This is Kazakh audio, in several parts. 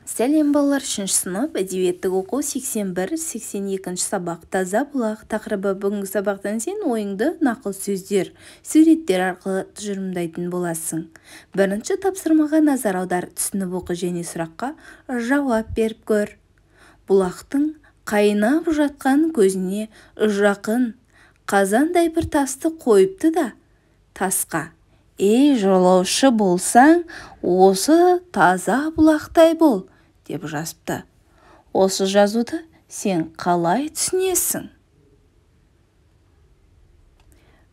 Сәлем, балалар! Үшінші сынып, әдебиеттік оқу, 81-82 сабақ, «Таза бұлақ» тақырыбы. Бүгінгі сабақтан сен ойыңды нақыл сөздер, суреттер арқылы тұжырымдайтын боласың. Бірінші тапсырмаға назар аудар, түсініп оқы және сұраққа жауап беріп көр. Бұлақтың қайнап жатқан көзіне жақын қазандай бір тасты қойыпты да, тасқа: «Ей, жолаушы болсаң, осы таза бұлақтай бол», – деп жазыпты. Осы жазуды сен қалай түсінесің?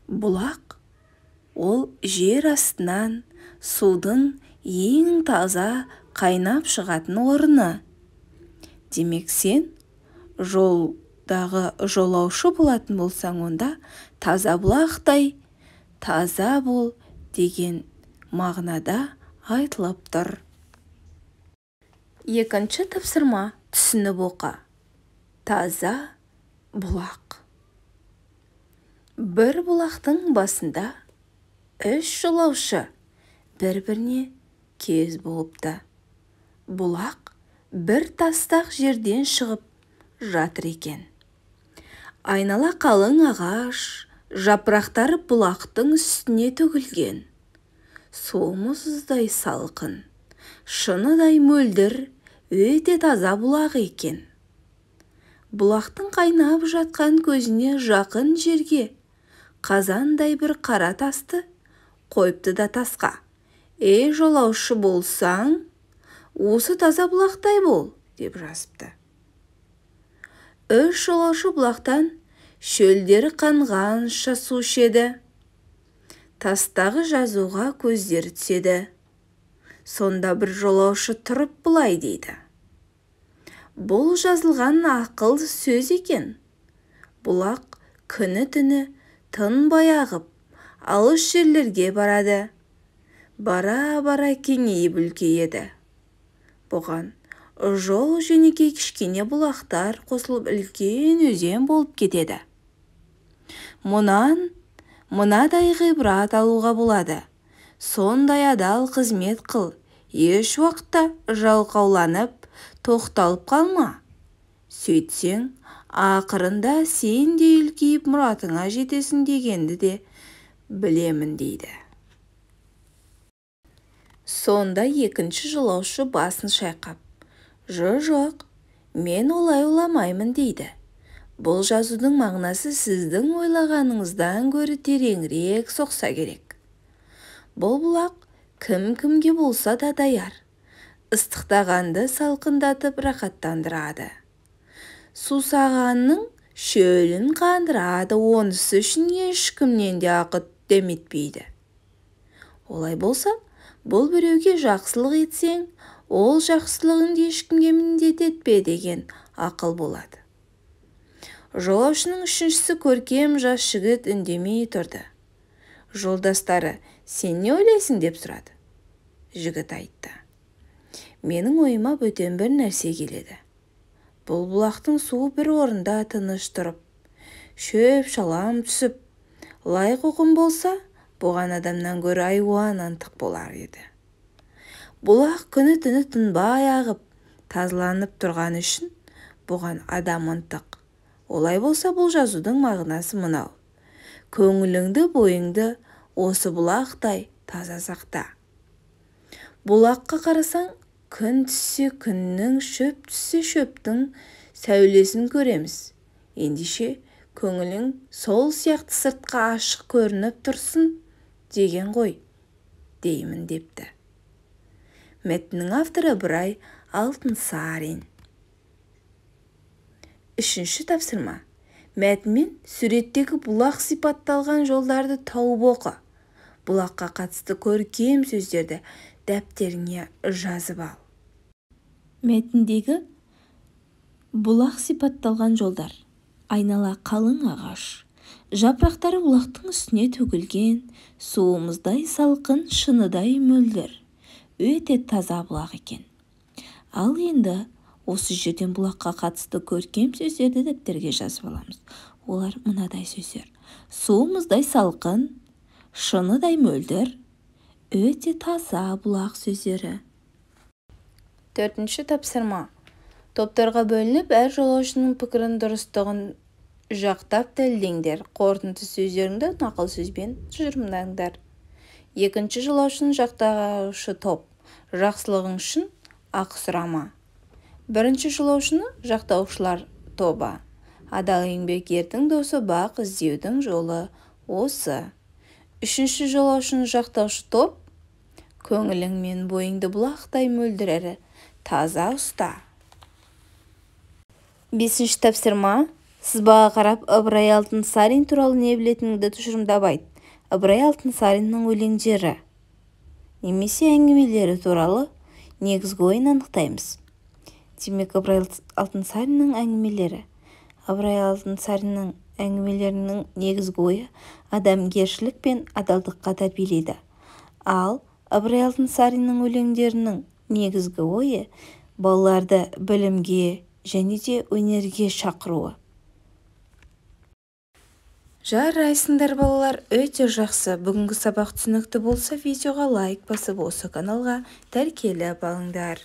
Бұлақ – ол жер астынан судың ең таза қайнап шығатын орны. Демек, сен жолдағы жолаушы болатын болсаң, онда таза бұлақтай таза бол деген мағынада айтылып тұр. Екінші тапсырма. Түсініп оқы. «Таза бұлақ». Бір бұлақтың басында үш жолаушы бір-біріне кез болыпты. Бұлақ бір тастақ жерден шығып жатыр екен. Айнала қалың ағаш, жапырақтары бұлақтың үстіне төгілген. Суы мұздай салқын, шыныдай мөлдір, өте таза бұлақ екен. Бұлақтың қайнап жатқан көзіне жақын жерге қазандай бір қара тасты қойыпты да, тасқа: «Ей, жолаушы болсаң, осы таза бұлақтай бол», – деп жазыпты. Үш жолаушы бұлақтан шөлдері қанғанша су ішеді. Тастағы жазуға көздері түседі. Сонда бір жолаушы тұрып былай дейді: «Бұл жазылған ақыл сөз екен. Бұлақ күні-түні тынбай ағып, алыс жерлерге барады. Бара-бара кеңейіп, үлкейеді. Бұған жол жөнекей кішкене бұлақтар қосылып, үлкен өзен болып кетеді. Мұнан мынадай ғибрат алуға болады: сондай адал қызмет қыл, еш уақытта жалқауланып, тоқталып қалма. Сөйтсең, ақырында сен де үлкейіп, мұратыңа жетесің дегенді де білемін», – дейді. Сонда екінші жолаушы басын шайқап: «Жо-жоқ, мен олай ойламаймын», – дейді. «Бұл жазудың мағынасы сіздің ойлағаныңыздан гөрі тереңірек соқса керек. Бұл бұлақ кім-кімге болса да даяр. Ыстықтағанды салқындатып, рахаттандырады. Сусағанның шөлін қандырады. Онысы үшін ешкімнен де ақы дәметпейді. Олай болса, бұл біреуге жақсылық етсең, ол жақсылығыңды ешкімге міндет етпе деген ақыл болады». Жолаушының үшіншісі, көркем жас жігіт, үндемей тұрды. Жолдастары: «Сен не ойлайсың?» – деп сұрады. Жігіт айтты: «Менің ойыма бөтен бір нәрсе келеді. Бұл бұлақтың суы бір орында тыныш тұрып, шөп-шалам түсіп, лай қоқым болса, бұған адамнан гөрі айуан ынтық болар еді. Бұлақ күні-түні тынбай ағып, тазаланып тұрғаны үшін бұған адам ынтық. Олай болса, бұл жазудың мағынасы мынау: көңіліңді, бойыңды осы бұлақтай таза сақта. Бұлаққа қарасаң, күн түссе күннің, шөп түссе шөптің сәулесін көреміз. Ендеше, көңілің сол сияқты сыртқа ашық көрініп тұрсын деген ғой деймін», – депті. Мәтіннің авторы Ыбырай Алтынсарин. Үшінші тапсырма. Мәтін мен суреттегі бұлақ сипатталған жолдарды тауып оқы. Бұлаққа қатысты көркем сөздерді дәптеріңе жазып ал. Мәтіндегі бұлақ сипатталған жолдар: Айнала қалың ағаш, жапырақтары бұлақтың үстіне төгілген, суы мұздай салқын, шыныдай мөлдір, өте таза бұлақ екен. Ал енді осы жерден бұлаққа қатысты көркем сөздерді дәптерге жазып аламыз. Олар мынадай сөздер: суы мұздай салқын, шыныдай мөлдір, өте таза бұлақ сөздері. Төртінші тапсырма. Топтарға бөлініп, әр жолаушының пікірін дұрыстығын жақтап дәлелдеңдер. Қорытынды сөздеріңді нақыл сөзбен тұжырымдаңдар. Екінші жолаушыны жақтаушы топ: жақсылығың үшін ақы сұрама. Бірінші жолаушыны жақтаушылар тобы: адал еңбек ердің досы, бақ іздеудің жолы осы. Үшінші жолаушыны жақтаушы топ: көңілің мен бойыңды бұлақтай мөлдір әрі таза ұста. Бесінші тапсырма. Сызбаға қарап, Ыбырай Алтынсарин туралы не білетініңді тұжырымдап айт. Ыбырай Алтынсариннің өлеңдері немесе әңгімелері туралы негізгі ойын анықтаймыз. Демек, Ыбырай Алтынсариннің әңгімелері. Ыбырай Алтынсариннің әңгімелерінің негізгі ойы адамгершілік пен адалдыққа тәрбиелейді. Ал Ыбырай Алтынсариннің өлеңдерінің негізгі ойы балаларды білімге және де өнерге шақыруы. Жарайсыңдар, балалар, өте жақсы. Бүгінгі сабақ түсінікті болса, видеоға лайк басып, осы каналға тіркеліп алыңдар.